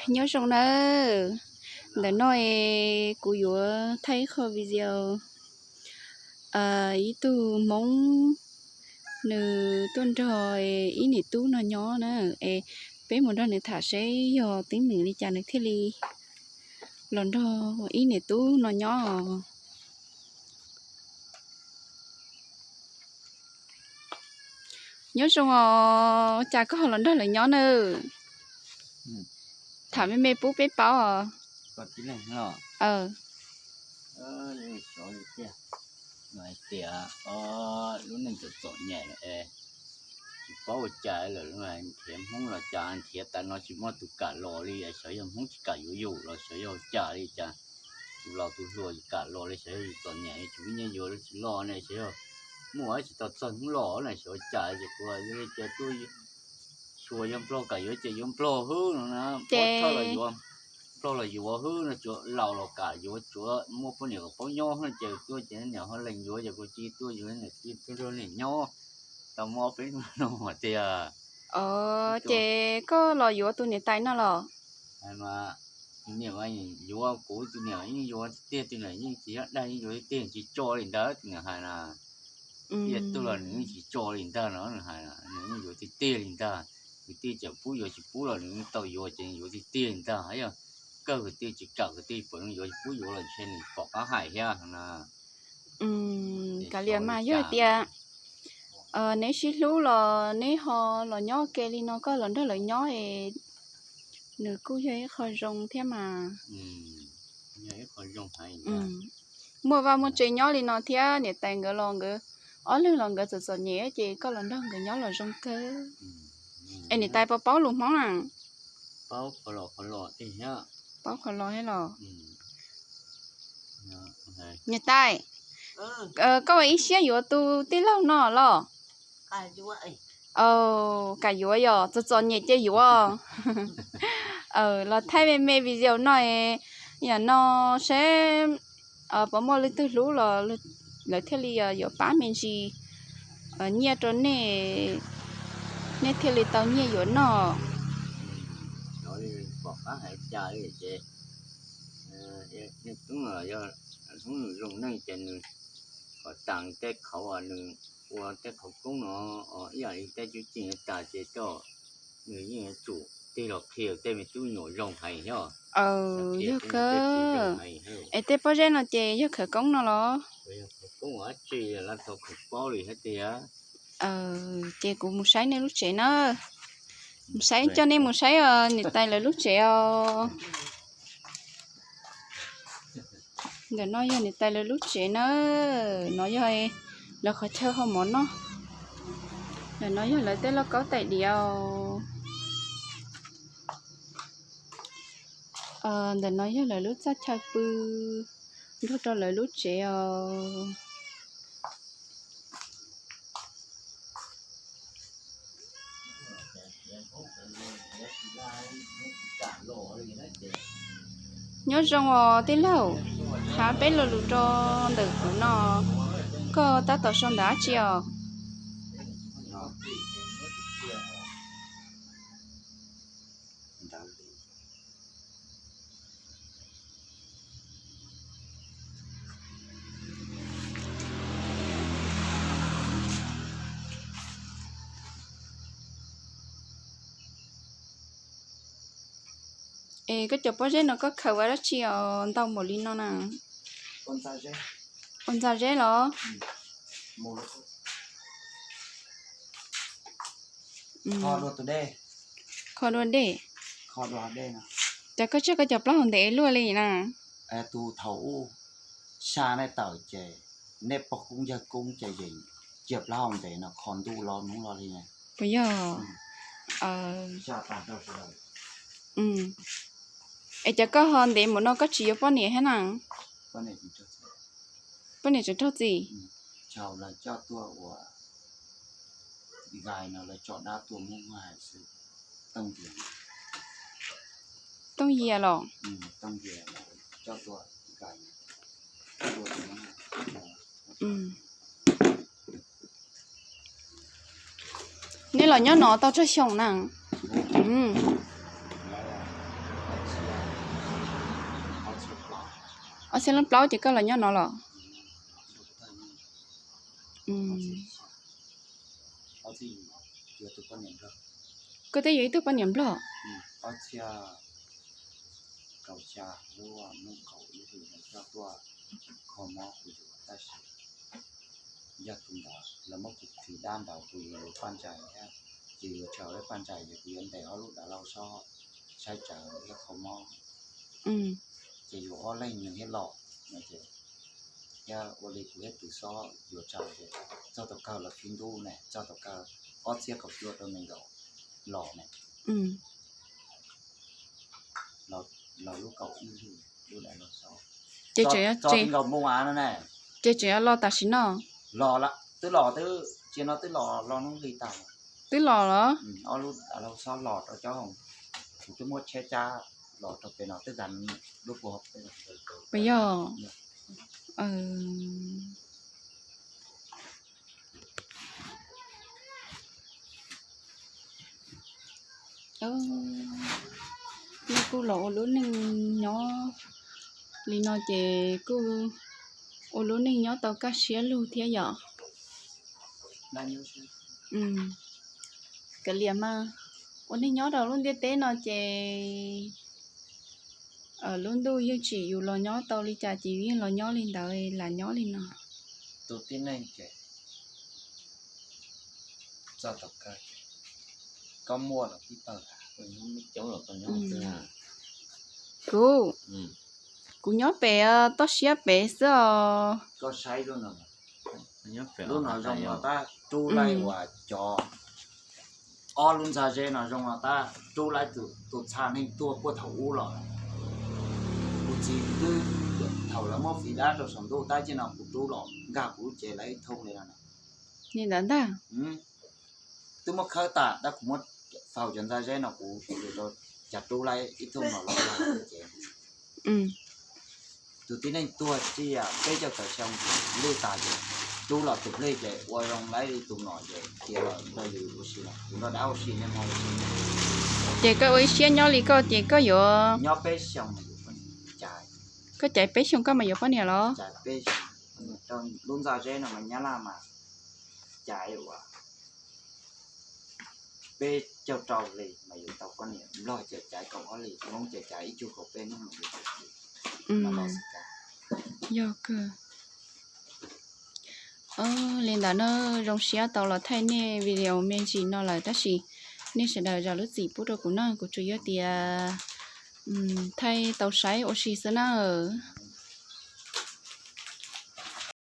Nyob zoo nawb, ntawm no es kuv yuav thaij ib qho video, ib tug Hmoob nws tuaj nrog ib niam tub no nyob na, es peb mus nrog nws tham seb yog teeb meem li cas nws thiaj li los nrog ib niam tub no nyob. Nyob zoo os, cas koj ho los nrog lawv nyob na? Tham me me pub peb paub os. Tias lub neej txom txom nyem, tsis paub ua cas lawm, nrhiav Hmoob los cas nrhiav tas no tsis muaj tus kam los li, xyov yog Hmoob tsis kam yuav yus los xyov yog ua cas li cas. Tus laus tus hluas tsis kam los li, xyov yog yus txom nyem tsis muaj nyiaj yuav tsis los ne, xyov yog muaj tsis tau txog hnub los na, xyov ua cas ces kuv li cas tuaj xyuas yog Nplog kam yuav ces yuav Nplog hwb no na, pab thawj los yuav, Nplog los yuav hwb no, tsuav laus los kam yuav, tsuav muaj poj niam kom paub nyob no ces tuaj ces niam ho lees yuav ces kuv cia tuaj yuav niam, cia tuaj nrog niam nyob tau muaj ob peb hnub no tiag. Ces koj los yuav tus niam tais no los? Tus niam yuav, kuv tus niam yeej yuav tiag tiag, tus niam yeej tsis yog dag, yeej yuav tiag tiag, tsis tso li ntag, tus niam hais na. Tiag tuaj los nws yeej tsis tso li ntag no, nws hais nws yeej yuav tiag tiag li ntag. Kwv tij tseem pub yuav tsis pub los nws yeej tau yuav ces yuav tiag tiag li ntag. Yog kawg kwv tij tsis kam, kwv tij puas yuav tsis pub yuav los ntshe nws pom qab hais thiab na. Kav liam mas, yog hais tias neb sib hlub los neb ho los nyob ua ke li no, koj los nrog lawv nyob es nws kuj yog ib qho zoo thiab mas. Muaj vaj muaj tse nyob li no thiab, niam tais nkawd los nkawd ob leeg los nkawd txom txom nyem ces koj los nrog nkawd nyob los zoo kawg. Es niam tais puas paub lus Hmoob na? Paub qhov los thiab los. Niam tais, koj ua ib siab yuav tus tij laug no los? Kam yuav, yog txom txom nyem ces yuav. Los thaij me me video no, yam no seb puas muaj leej twg hlub los lawv thiaj li yuav pab me ntsis nyiaj rau nej, nej thiaj li tau nyiaj yuav noj. Pom qab hais cas li ces, hnub nws zoo neej ces nws kom tas tej qhauv, nws ua tej qhauv koob no, ib yam li tej tub ceev tas ces nws yeej yuav tsum tig los qhia tej me tub me nyuam zoo hais thiab. Yog kawg. Es tej pob zeb no ces yog khawv koob no los? Khawv koob ua dab tsi, lawv tau khawv paub li thiab tiag. Ces kuv mus saib nej lub tsev na. Mus saib, coj nej mus saib os, niam tais lawv lub tsev os. Ntawm no yog niam tais lawv lub tsev na. No yog lawv qhov chaw hau mov noj. Ntawm no yog lawv tej lauj kaub tais diav. Ntawm no yog lawv lub txaj chaw pw nrog rau lawv lub tsev os. Nyob zoo os tij laug, hab peb lo lus rau ntawm kuv no, koj tab tom sau ntawv dab tsi os? Es koj cov pob zeb no koj khaws ua dab tsi os ntau npaum li no na? Ua ntxa zeb los? Kho dua dej. Cas koj tseg koj cov plaub hau ntev luaj li na? Tus thaum ub saj nej tawm ces nej pog koob yawg koob ces yeej cia plaub hau ntev no kho ntuj los hnub los li. Puas yog? Es cas koj ho ntev npaum no koj tsis yuav poj niam thiab na? Poj niam tseem raug txim. Tooj Yias los? Neb los nyob no tau tsawg xyoo na? Ob txhiab leej plaub ces koj los nyob no los? Koj twb yug ib tug poj niam Nplog. Yog tus ntawd lawv muab kuv thim dab ntawd kuv yuav yuav paj ntsais thiab, ces yuav tsaws paj ntsais ces kuv yuav ntes ob lub dav lauj xob saib tsawv thiab kho mob. Ces yuav ob leeg nws thiaj los no ces, thiab ua li kuv thiab tus xob yuav tsaws ces txog thaum kawg los tsis ntub ne, txog thaum kawg ob txhiab kaum cuaj rau nees nkaum los ne, los lub kaum ib lub dav lauj xob, txog thaum nkaus npoo av no ne. Ces tseem yuav los tam sim no? Los, twb los, twb cia no twb los, los hnub hli tag. Twb los los? Ob lub dav lauj xob los rau cov hoom, kuv twb muab tsheb cab los rau pem no twb ga lub pua. Puas yog? Nej kuj los ua lub neej nyob li no ces kuj ua lub neej nyob tau kaj siab lug thiab yom. Kav liam mas, ua neej nyob rau lub ntiaj teb no ces lub ntuj yeej tsim yus los nyob tau li cas ces yus yeej los nyob li ntawd, lam nyob li no. Tus tib neeg ces txog thaum kawg koj muaj los tib pawg. Kuv, kuv nyob pem toj siab pem xwb os. Lub no zoo los tab rub laib uas cov, ob lub ntxa zeb no zoo los tab rub laib tus txha neeg tuag puag thaum ub los. Kuv txiv twb, thaum lawv muab fiv dab rau saum ntuj tab cia no kuv rub los nkag kuv lub cev lawv ib thooj li no. Li ntawd ntag. Twb muab khawb tas tab kuv muab faus cov ntxa zeb no kuv yuav rau cas rub laib ib thooj no los nkag kuv lub cev. Tus tib neeg tuag tsiaj peb caug tawm xyoo lwj tas ces rub los tus plig ces ua zoo laib li tus nom ces tiav los nrog yus ua si los kuv nrog dab ua si niaj hmo ua si. Ces koj ua ib siab nyob li koj ces koj yuav nyob peb xyoos, koj caiv peb xyoos koj mas yuav poj niam los? Caiv peb xyoos, rau lub ntxa zeb no mas nyab laj mas caiv uas peb caug rau hli mas yuav tau poj niam, nplog ces caiv kaum ob hli, hmoob ces caiv ib cuj kaum peb hnub mas yuav tau txiv. Yog kawg. Li ntawd na, zoo siab tau los thaij nej video me ntsis no lawm tab sis nej sawv daws zam lub txim pub rau kuv na, kuv tsuas yog tias thaij tau saib ua si xwb na.